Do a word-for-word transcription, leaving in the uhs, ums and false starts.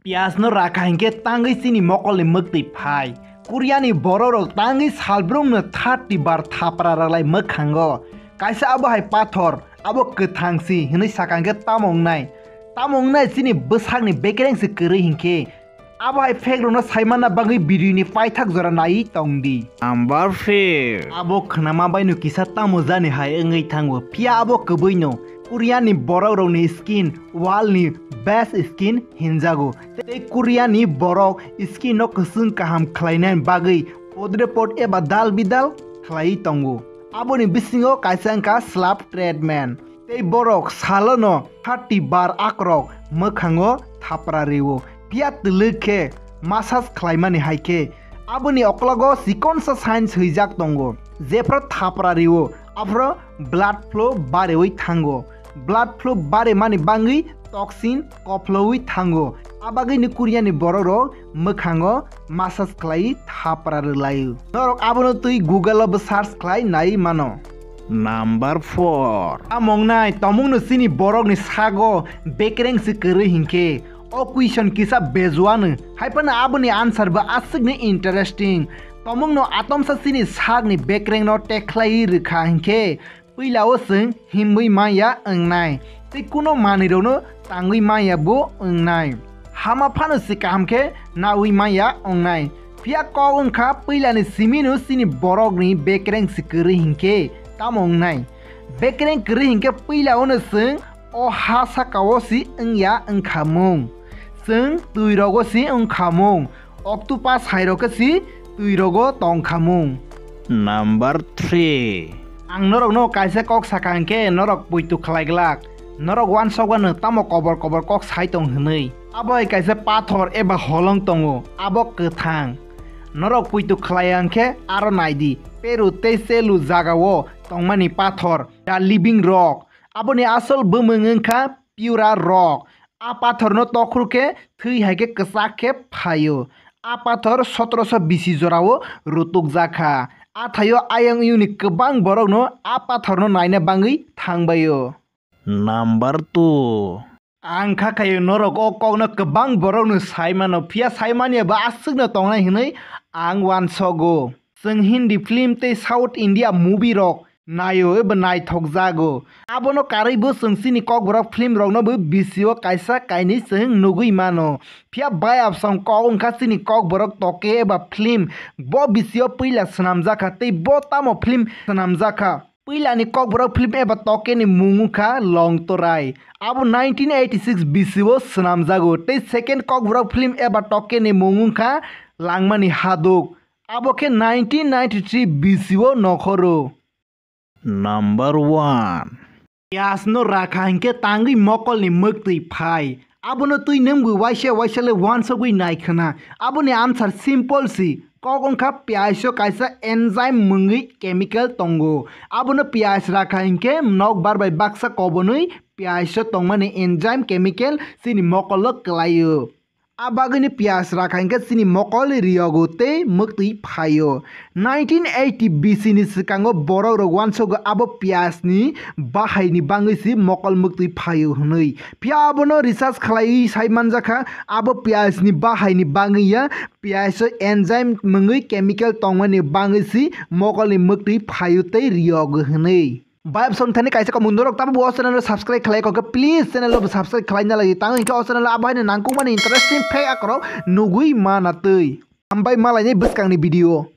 Piyaj no rakha hinkhe tangwi chini mokolni mwktwi phai. Korea ni borok rok tangwi salbrumno thirty bar thapra rwlai mwkhango. Kaisa abo hai pathor, abo kwthang si hinwi sakha hinkhe tamo wngnai? Tamo wngnai chini bwsakni bekereng se kwrwi hinkhe? Abo hai fact rokno saimanna bagwi video ni paithak jora naiwi tongdi. Number four. Abo khnama baino kisa tamo jani hai wngwi thango, phiya abo kwbwino Korea ni borok rokni skin world ni best skin hinjago. Tei Korea ni borok skin no kwchwng kaham khlainani bagwi podre pod eba dal bidal khlaiwi tongo. Aboni bisingo kaisa wngkha slap treatment. Tei borok salono thirty bar akrok mwkhango thapra rwo. Phiya twlwk khe massage khlaimani hai khe aboni oklogo chikonsa sign swijak tongo. Jephru thapra rwo, aphuru blood flow barewi thango. Blood flow baremani bangwi toxin kophlowi thango. Abagwino Korea ni borok rok mwkhango massage khlai thapra rwlaio. Norok abono twi Google o bo search khlai nai mano. Number four. Tamo wngnai, tomungno chini borokni sago bekereng se kwrwi hinkhe? O question kisa bejuano, haiphano aboni answer bo aswkni interesting. Tomungno atomsa chini sakni bekerengno tekhlaiwi rwkha hinkhe, puila o chwng himwi manya wngnai, tei kuno manwirokno tangwi manya bo wngnai. Hama phano se kaham khe naui manya wngnai. Phiya kok wngkha puilani simino chini borokni bekereng se kwrwi hinkhe tamo wngnai? Bekereng kwrwi hinkhe puila ono chwng o ha sakao si wngya wngkhamung. Chwng twi rogo si wngkhamung. Octopus hai rok khe si twi rogo tongkhamung. Number three. Ang norokno kaisa kok sakha hinkhe norok poito khlai glak. Norok uansukgwano tamo kobor kobor kok sai tong hwnwi. Abo hai kaisa pathor eba holong tongo, abo kwthang. Norok poito khlai hinkhe aro naidi, Peru tei Chelu jagao tongmani pathor, the living rock. Aboni asol bumung wngkha Pura rock. A pathorno tokhru khe thwi hai khe kwchak khe phaio. A pathor sotroso bisi jorao rutukjakha. A thaio ayang yungni kwbang borokno a pathorno naina bangwi thangbaio. Number two. Ang kha khaio norok o kokno kwbang borokno sai mano, phiya sai manya bo aswkno tongnai hwnwi ang uansogo. Chwng Hindi film tei South India movie rok naio eba naithok jago. Abono karwi bo chwng chini Kokborok film rokno bo bisio kaisa kainwi chwng nugwi mano. Phiya bayapsong kok wngkha chini Kokborok toke eba film bo bisio puila swnamjakha tei bo tamo film swnamjakha. Puilani Kokborok film eba toke ni mung wngkha Long Torai. Abo nineteen eighty six bisio swnamjago tei second Kokborok film eba toke ni mung wngkha Langmani Haduk. Abo khe nineteen ninety three bisio nokhoro. Number one. Piyaj no rakha hinkhe tangwi mokolni mwktwi phai. Abono twi nwngbo waisa waisa le uansugwi nai khna. Aboni answer simple si. Kok wngkha piyaj o kaisa enzyme mungwi chemical tongo. Abono piyaj rakha hinkhe nokbar bai baksa kobonwi piyaj o tongmani enzyme chemical chini mokolo kwlaio. A bagwino piyaj rakha hinkhe chini mokol riyogo tei mwktwi phaio. Nineteen eighty B C ni swkango borok rok uansogo abo piyaj ni bahai ni bangwi se mokol mwktwi phaio hwnwi. Phiya abono research khlaiwi sai manjakha abo piyaj ni bahai ni bangwi ya, piyaj o enzyme mungwi chemical tongmani bangwi se mokol ni mwktwi phaio tei riyogo hwnwi. Bayapsong thani kaisa komung norok tabuk bo o channel o subscribe khlai kok khe please channel o bo subscribe khlai na lagi tang hinkhe o channel o abo haino nangkukmani interesting fact akorok nugwi mana twi. Hambai malaini bwskangni video.